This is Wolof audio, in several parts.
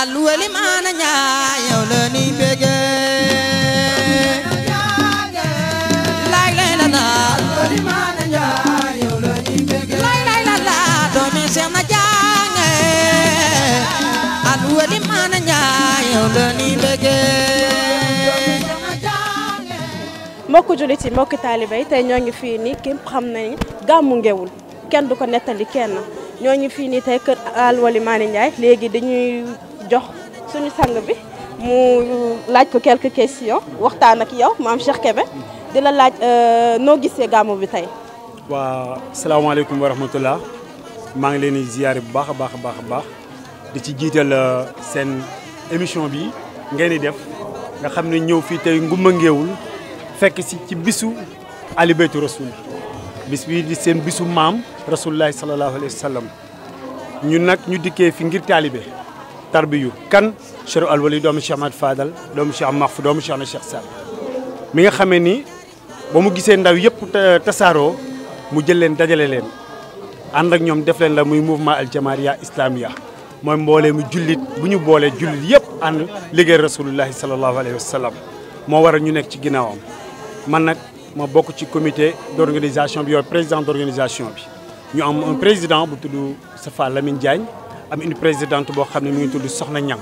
alwali maana Njaay yow la ni bége lay lay la la alwali maana Njaay yow la ni bége lay lay la la doomi Seex na Jaange alwali maana Njaay yow la ni bége. mbokku jullit yi mbokku taalibe yi tey ñoo ngi fii nii képp xam nañu gàmmu Ngéwul kenn du ko nettali kenn ñoo ngi fii nii tey kër alwali maana Njaay léegi dañuy jox suñu sang bi mu laaj ko quelques questions waxtaan ak yow maam Cheikh Kébé di la laaj noo gisee gàmmu bi tey. waa salaamaaleykum wa rahmatullah maa ngi leen di ziyaare bu baax a baax a baax a baax di ci jiital seen émission bi ngeen di def nga xam ne ñëw fii tey ngumba Ngéwul fekk si ci bisu Ali Baytu Rasul bis bi di seen bisu maam rasulullahi sallallahu alayhi wa sallam ñun nag ñu dikkee fi ngir taalibe tarbiyu kan Cheikh Alwali doomu Cheikh Ahmad Fadal doomu Cheikh Mahfou doomu Cheikh na Cheikh Saad mi nga xamee ni ba mu gisee ndaw yëpp tasaaroo mu jël leen dajale leen ànd ak ñoom def leen la muy mouvement al jamaariya islamiya mooy mboolee mu jullit bu ñu boolee jullit yëpp ànd liggéey rasulullahi sallallahu alayhi wa sallam moo waral ñu nekk ci ginnaawam man nag ma bokk ci comité d'organisation bi yow président d'organisation bi ñu am un président bu tudd Safa Lamine Diagne am une présidente boo xam ne mi ngi tudd Soxna Ñang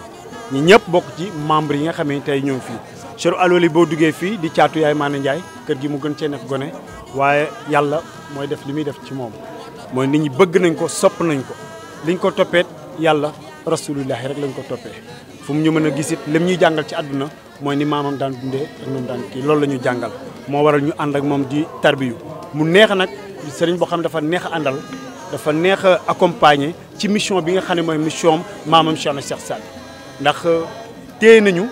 ñi ñëpp bokk ci membre yi nga xam ne tey ñoo ngi fii Cheikh Alwali boo duggee fii di caatu yaay maana Njaay kër gi mu gën cee nekk gone waaye yàlla mooy def li muy def ci moom mooy nit ñi bëgg nañ ko sopp nañ ko liñ ko toppeet yàlla rasulullahi rek lañ ko toppee fu mu ñu mën a gisit lim ñuy jàngal ci àdduna mooy ni maamam daan dundee ak noonu daan kii loolu la ñu jàngal moo waral ñu ànd ak moom di tarbiyu mu neex nag sëriñ boo xam dafa neex a àndal dafa neex a accompagner ci mission bi nga xam ne mooy mission maamam Cheikh na Cheikh Saad ndax téye nañu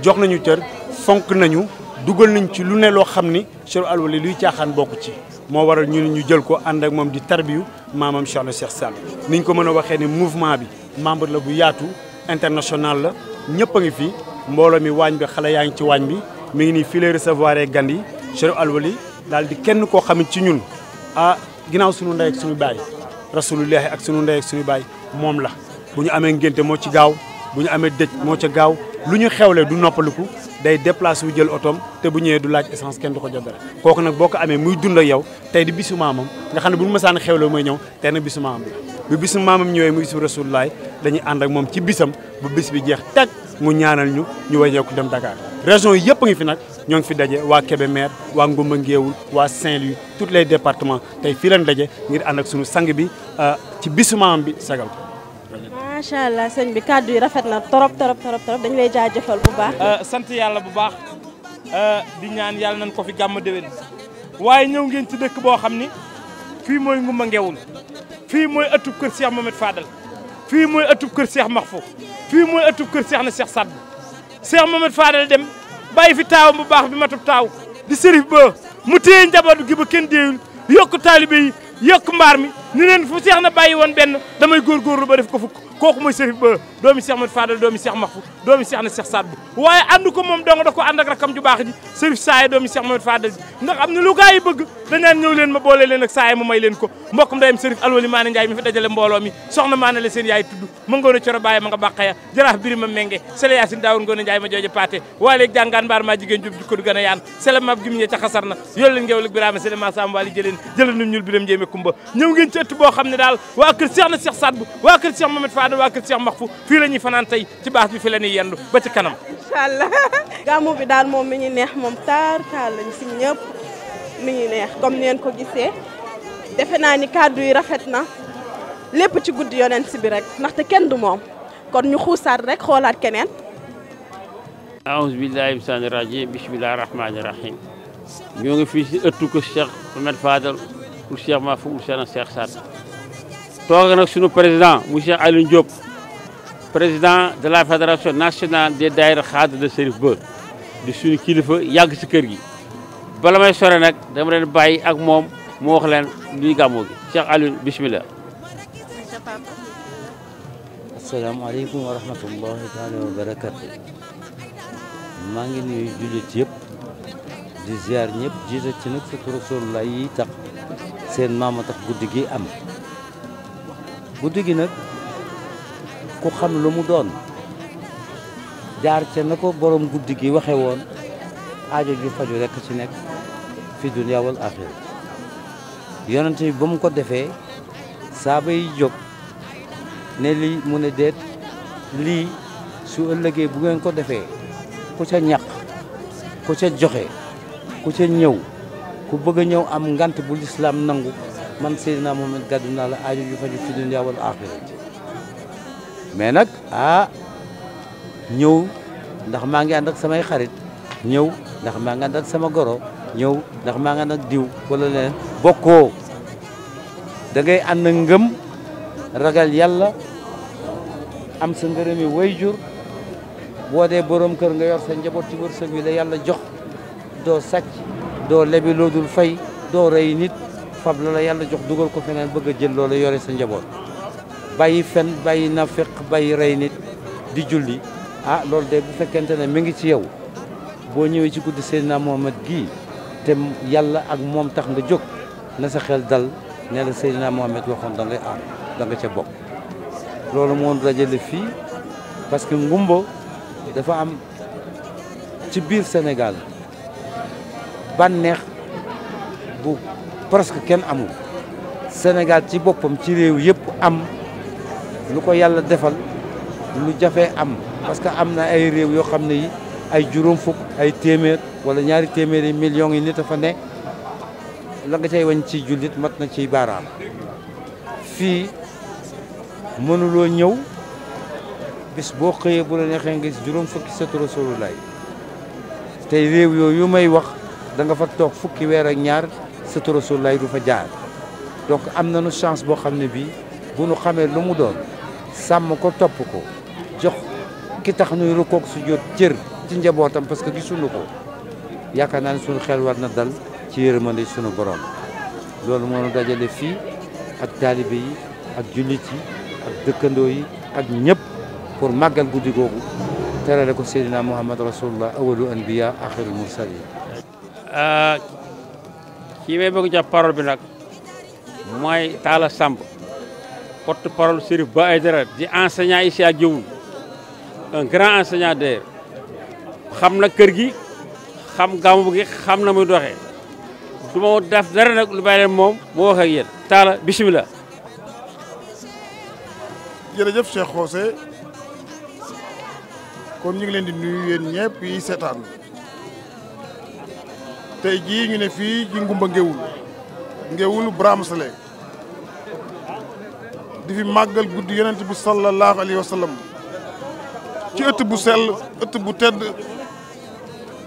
jox nañu cër fonk nañu dugal nañ ci lu ne loo xam ni Cheikh Alwali luy caaxaan bokk ci moo waral ñu jël ko ànd ak moom di tarbiyu maamam Cheikh na Cheikh Saad niñ ko mën a waxee ne mouvement bi membre la bu yaatu international la ñëpp a ngi fi mbooloo mi waañ bi xale yaa ngi ci waañ bi mi ngi nii fii lay recevoir gan yi Cheikh Alwali daal di kenn koo xam ci ñun ginnaaw sunu ndey ak sunu baay rasulullahi ak sunu ndey ak sunu baay moom la bu ñu amee ngénte moo ci gaaw bu ñu amee dëj moo ca gaaw lu ñu xewle du noppaliku day déplacé wu jël otoom te bu ñëwee du laaj essence kenn du ko jot dara kooku nag boo ko amee muy dund ak yow tey di bisu maamam nga xam ne bu ñu mësaan xewle mooy ñëw tey nag bisu maamam la bu bisu maamam ñëwee muy bisu rasulullahi dañuy ànd ak moom ci bisam bu bis bi jeex teg mu ñaanal ñu wàññeeku dem Dakar région yi yëpp a ngi fi nag ñoo ngi fi daje waa Kébémer waa Ngumba Ngéwul waa Saint-Louis tous les départements tey fii lañ daje ngir ànd ak sunu sang bi ci bisu maamam bi sagal ko. macha allah sëñ bi kàddu yi rafet na trop dañu lay jaajëfal bu baax. sant yàlla bu baax di ñaan yàlla nañ ko fi gàmm déwén waaye ñëw ngeen ci dëkk boo xam ni fii mooy Ngumba Ngéwul fii mooy ëttub kër Cheikh Mohamed Fadal fii mooy ëttub kër Cheikh Mahfou fii mooy ëttub kër Cheikh na Cheikh Saad Cheikh Mohamed Fadal dem bàyyi fi taawam bu baax bi matub taaw di sërif ba mu téye njabootu gi ba kenn déeyul yokk taalibe yi yokk mbaar mi ni leen fu Cheikh na bàyyi woon benn damay góorgóorlu ba def ko fukk kooku mooy sërif ba doomi Cheikh Mohamed Fadal doomi Cheikh Mahfou doomi Cheikh na Cheikh Saad waaye ànd ko moom dong da ko ànd ak rakam ju baax ji sërif saaye doomi Cheikh Mohamed Fadal ndax am na lu gaa yi bëgg dañaan ñëw leen ma boole leen ak saaye ma may leen ko mbokkum ndeyam sërif Alwali maana Njaay mi fi dajale mbooloo mi soxna maana la seen yaay tudd ma ngoon a coro bàyyi ma nga bàqaya jaraaf birima menge sele yaasin daawur ngoon a Njaay ma jooje paate waaleeg jàngaan mbaar maa jigéen jub jukko du gën a yaan sele mab gi mu ñe ca xasar na yoolu leen Ngéwul ak Birama sele ma sam waali jëleen num ñul biram njéeme kumba ñëw ngeen ci ëtt boo xam ne daal waa kër Cheikh na Cheikh Saad Bou waa kër Cheikh Mohamed Fadal waa kër Cheikh Mahfou fii la ñuy fanaan tey ci baax bi fi la ñuy yendu ba ci kanam inshallah gàmmu bi daal moom mi ngi neex moom taar lañ si ñëpp mi ngi neex comme ni ngeen ko gisee defe naa ni kàddu yi rafet na lépp ci guddi yonent bi rek ndaxte kenn du moom kon ñu xuusaat rek xoolaat keneen aouzu billahi bisani rajim bismillahi rahmani rahim ñoo ngi fii si ëttu ko Cheikh Mohamed Fadal pour Cheikh Mahfou pour Cheikh na Cheikh Saad toog nag sunu président mu Cheikh Aliou Diop président de la fédération nationale des daïra xaadre de Cherif Ba di suñu kilifa yàgg si kër gi bala may sore nag dama leen bàyyi ak moom mu wax leen luy gàmmu gi Cheikh Aliou bismillah asalaamaaleykum wa rahmatullahi taala wa barakatu maa ngi nuyu jullit yëpp di ziar ñëpp jiite ci nag fekk Rasulullah yi tax seen maama tax guddi gi am guddi gi nag ku xam lu mu doon jaar ca na ko borom guddi gi waxe woon aajo ju faju rekk ci nekk fi dunya wal axira yonent bi ba mu ko defee saaba yi jóg ne lii mu ne déet lii su ëllëgee bu ngeen ko defee ku ca ñaq ku ca joxe ku ca ñëw ku bëgg a ñëw am ngant bu lislaam nangu man Seydina Mohamed gàddu naa la aajo ju faju fi dunya wal axira mais nag ñëw ndax maa ngi ànd ak samay xarit ñëw ndax maa ngi ànd ak sama goro ñëw ndax maa ngi ànd ak diw wala leneen bokkoo da ngay ànd ngëm ragal yàlla am sa ngërëmi wayjur boo dee borom kër nga yor sa njaboot ci wërsëg wi la yàlla jox doo sàcc doo lebi loo dul fay doo rey nit fab la yàlla jox dugal ko feneen bëgg a jël loola yore sa njaboot bàyyi fen bàyyi nafiq bàyyi rey nit di julli loolu de bu fekkente ne mi ngi ci yow boo ñëwee ci guddi Seydina Mohamed gii te yàlla ak moom tax nga jóg na sa xel dal ne la Seydina Mohamed waxoon da ngay da nga ca bokk loolu moo dajale fii parce que ngumba dafa am ci biir Sénégal bànneex bu presque kenn amul Sénégal ci boppam ci réew yëpp am lu ko yàlla defal lu jafe am parce que am na ay réew yoo xam ne yi ay juróom fukk ay téeméer wala ñaari téeméeri millions yi nit a fa ne la nga cay wañ ci jullit mat na ciy baaraam fii mënuloo ñëw bis boo xëyee bu la neexee nga gis juróom fukki sëtu Rasulullah tey réew yooyu may wax da nga fa toog fukki weer ak ñaar sëtu Rasulullah du fa jaar donc am nañu chance boo xam ne bii bu nu xamee lu mu doon sàmm ko topp ko jox ki tax nuy rukoog su jot cër ci njabootam parce que gisuñu ko yaakaar naa ne suñu xel war na dal ci yërmande suñu borom loolu moo ñu dajale fii ak taalibe yi ak jullit yi ak dëkkandoo yi ak ñëpp pour màggal guddi googu terale ko Seydina Muhammad rasulullah awalu anbiya axirul mursalin kii may bëgg jox parole bi nag mooy Talla Samb porte parole Chérif Ba Aïdara di enseignant ici à Diowoul un grand enseignant d'ailleurs xam na kër gi xam gàmmu gi xam na muy doxee du ma def dara nag lu bàyyi leen moom moo wax ak yéen Talla bisimilah. jërëjëf Cheikh Xosé kon ñu ngi leen di nuyu yéen ñëpp yi seetaan tey jii ñu ne fii ci Ngumba Ngéwul Brahma Salé di fi màggal guddi yonent bi sallallahu alayhi wa sallam ci ëtt bu sell ëtt bu tedd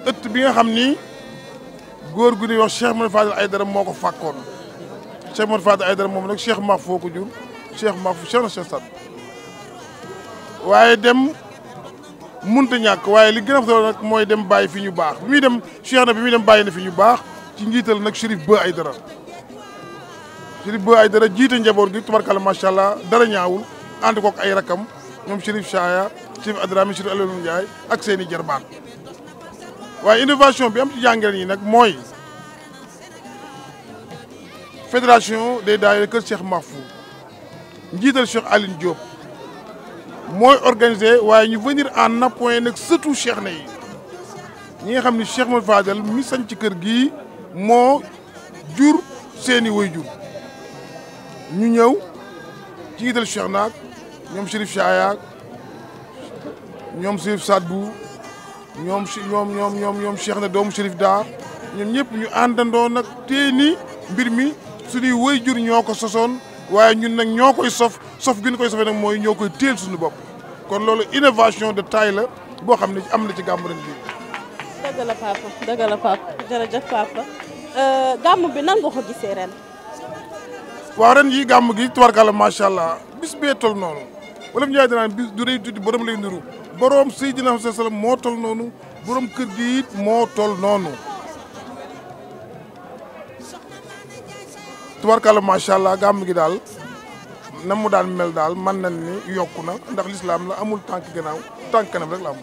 ëtt bi nga xam ni góor gu ñuy wax Cheikh Mouhamed Fadel Aïdara moo ko fàkkoon Cheikh Mouhamed Fadel Aïdara moom nag Cheikh Mahfou ko jur Cheikh Mahfou Cheikh na Cheikh Saad waaye dem munta ñàkk waaye li gën a solo nag mooy dem bàyyi fi ñu baax bi muy dem Cheikh na bi muy dem bàyyi na fi ñu baax ci njiital nag Chérif Ba Aïdara Chérif Ba Aïdara jiite njaboot gi tubarkalla macha allah dara ñaawul ànd kook ay rakam ñoom Chérif Chaya Chérif Adrami Chérif Aliou Ndiaye ak seen i jarbaat waaye innovation bi am ci jàngale yi nag mooy fédération des daayira kër Cheikh Mahfou njiital Cheikh Aline Diop mooy organisé waaye ñu venir en appoint nag surtout Cheikh na yi ñi nga xam ne Cheikh Mouhamed Fadel mi sañ ci kër gii moo jur seeni way jur ñu ñëw ci njiital Cheikh naak ñoom Chérif Chaya ñoom Chérif Sadbou ñoom Cheikh na doomu Chérif Dar ñoom ñëpp ñu àndandoo nag tee ni mbir mi suñuy way jur ñoo ko sosoon waaye ñun nag ñoo koy sof gi ñu koy sofee nag mooy ñoo koy téel suñu bopp kon loolu innovation de taille la boo xam ne am na ci gàmmu ren bii. dëgg la papa jërëjëf papa gàmmu bi nan nga ko gisee ren. waaw ren yi gàmmu gi tubarkalla macha allah bis bee tol noonu wala Ndiaye danaan bis du rëy tuuti borom lay niru borom Seydina sallam moo tol noonu borom kër gi it moo tol noonu. tubarkalla macha allah gàmm gi daal na mu daan mel daal man nañ ni yokku na ndax lislaam la amul tànk gannaaw tànk kanam rek la am.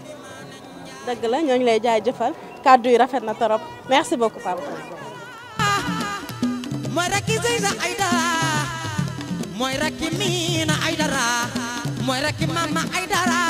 dëgg la ñoo ngi lay jaajëfal kàddu yi rafet na trop merci beaucoup papa. mooy rakki Zeyna Aïdara mooy rakki Mina Aïdara mooy rakki Mama Aïdara